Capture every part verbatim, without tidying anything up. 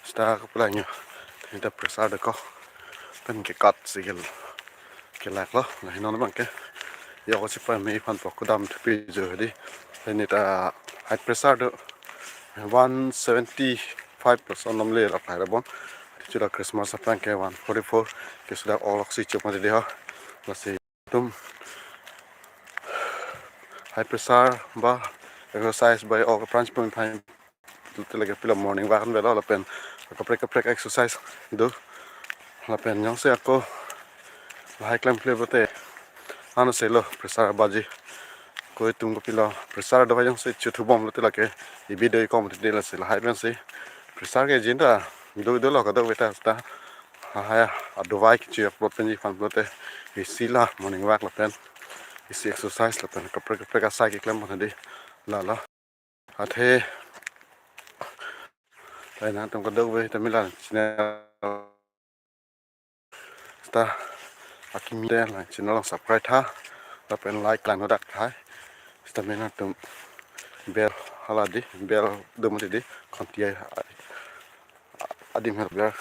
Seta koplang yo. Neta pressure dokok. Pen ke cut si kel kelak lo. Lahin non abang ke. Yo ko si pa me aphan pok kedam thupi jo di. Neta high pressure do. One seventy five plus on namle la phai rabon. Chuda Christmas aphrang ke one forty four. Ke suda olok si chok mati di ho. Lasi atum high pressure ba exercise ba ok aphrang si pon phai. Lote lake pilo morning walk an velo lapen kaprek kaprek exercise do. Lapen jongsi ako lahai klemkle pulote ano selo pressure baji. Ko itum kopilo pressure do jongsi chuthu bom lote lake ibi do ikom titi lasi lahai pensi pressure ke jinta do dolo kadokave ta ta. Lahai adovai kichi upload penji aphan pulote isi la morning walk lapen isi exercise lapen kaprek kaprek asai keklem pon di lalo. Athe, lainang atum kadokave tame la channel ta akimi te la channel along subscribe tha, lapen like lang hodak thai. Seta mena atum bell hala di, bell do mati di, khonti ai adim her bell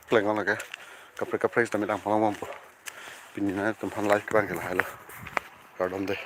kleng on lake. Kaprek kaprek seta midang phalong bom po. Pini nangtum aphan live abang ke lahai lo. Kardom de.